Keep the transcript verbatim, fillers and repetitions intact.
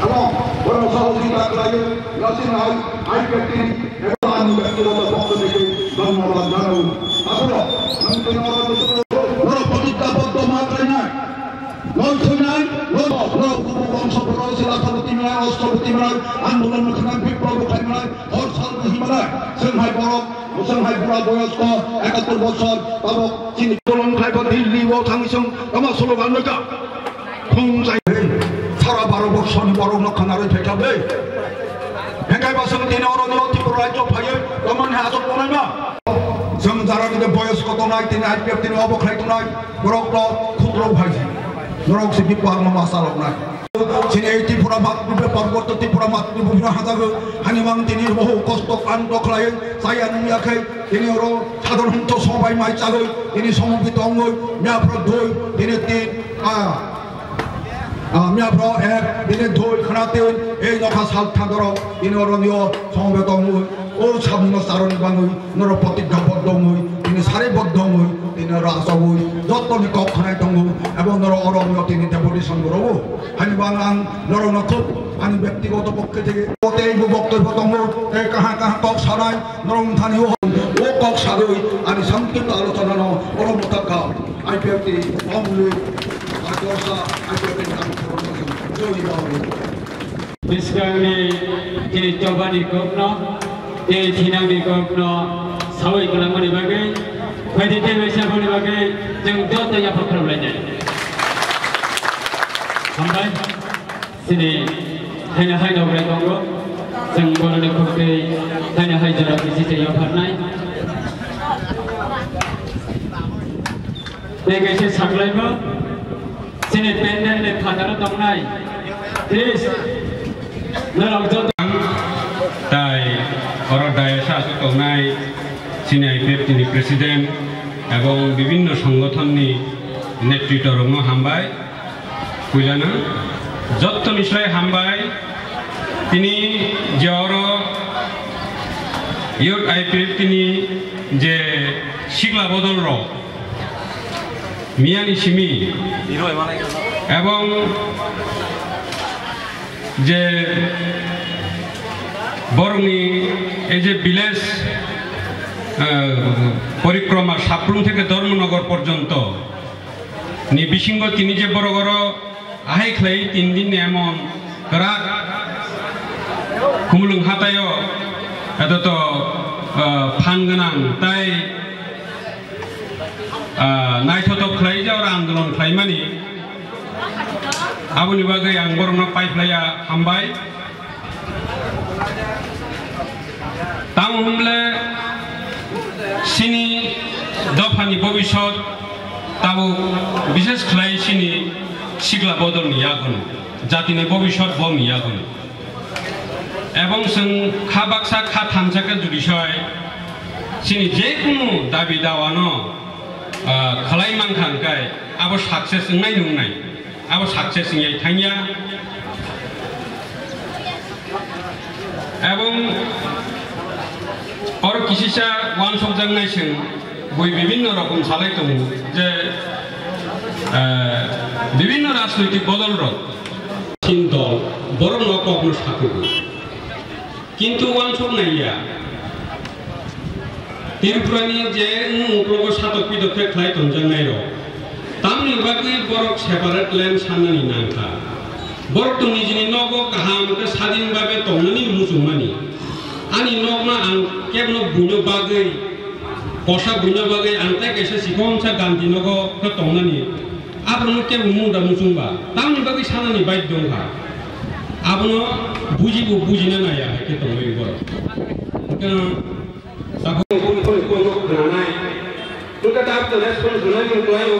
এবং বড় সহযোগিতা করাই রাসিন ভাই আইপিএফটি এবং আমি ব্যক্তিগত পক্ষ থেকে ধন্যবাদ জানাবো। আসলে নতুন বড় প্রতিজ্ঞাবদ্ধ মাত্রায় নয়, নয় ছয় নয়, নয় বড় বংশ বড় শিলাপতি নয়, অষ্টপতি নয়, আন্দোলন খানা বিপ্লব খাই নয়, হর সাল হিমালয়, সেন ভাই বড়, সেন ভাই বুড়া বয়স্ক, একাত্তর বছর, তবক চিনি আন্দোলন খাইব দিল্লি ও থাংসং, আমার স্লোগান নয়। Khung chai sara baro borsoni borok no khana rwi phaikha ble. Hengkai ba chwng tini oro no Tripura rajyo phaiwi tomani ha asok tongnai ma. Chwng jara ni boyos koto nai tini I P F tini obo khlai tongnai borok no khutro phaiji. Norok se bipar no ma salok nai. Chini ei Tripura mat bipar gorto Tripura mat bipar hajagwi hani mang tini bohu kosto kanto khlai chaya nung yakhai tini oro sadharon to sobai mai chagwi tini somobito ongwi mya phra dui tini tin a. Ah, mia bro, ek, bini doi khana tin, ei nokha sal thang dorok, bini oro nio song be tong mui, o samung no saron bangui, noro protigga boddo mui, bini sari boddo mui, bini oro asogui, jotto ni kok khanai tongo, ebong noro oro nio tini deputation gorobo. Hani bang ang noro no khub, ani byaktigoto pokke theke, o tei bo boktobyo tongo, tei kaha kaha kok sanai, noro mthani o, o kok sagui, ani sankipto alochona no, oro mutakka. I P F T, Omli, Atorsa, I P F T, Joy Babu. Bwskangni tini chobani kokno, tini thinangni kokno sawi kwlangmani bagwi, phaidi tei waisa boni bagwi chwng joto yaphang khorokhlainai. Hambai. Chini haino hai nograi tongo, chwng boroni khuk tei haino hai jora bisi tei yapharnai. Tei kaisa saklaimo, chini pandal ni phataro tongnai, please, norok joto. Tai oro dayasa aswk tongnai, chini I P F T ni president ebong bibinno songothon ni netritwa rokno hambai. Puilano jottoni slai hambai. Tini je oro Youth I P F T ni je sikla bodol rok miyani simi ebong je borokni ei je village, eh, porikroma Saprum theke Dharmanagar porjonto ni bisingo tini je borok oro ahai khlai tin din ni emon kwrak Khumulwng hataio eto to, ah, phan gwnang tai, ah, naithotok khlai je oro andolon khlaimani. Aboni bagwi ang borokno paiphlaiya hambai. Tamo hwnle chini dophani bobisot tabuk bishes khlai chini sikla bodolni yagono, jatini bobisot bomni yagono. Ebong chwng kha baksa kha thamsa khe judi soi chini je kunu dabi dawano, ah, khlai mankha hwnkhe abo success wngnai nungnai. Abo success wngya thangya. Ebong oro kisisa uansukjaknai chwng bui bibinno rokom salai tongo je, eh, bibinno rajnoitik bodol rok. Chin dol borok no kokno sakugo. Kintu uansuk naiya. Tripurani je wng uklogo satok pitok khe khlai tongjaknairok, tamni bagwi borok separate land sanani nangkha. Borok to nijini nogo kaham khe sadin babe tongnani muchungmani. Ani nokno ang kebno buino bagwi, kosa buino bagwi ang tei kaisa sikhomsa ganti nogo khe tongnani. Abono kebo mungda muchungba, tamni bagwi sanani baidyo wngkha. Abono bujibo bujina naiya hai khe tongwi borok. Hwnkhe tabuk khwnanai. Hwnkhe tabuk response rwnai mung kwlaio.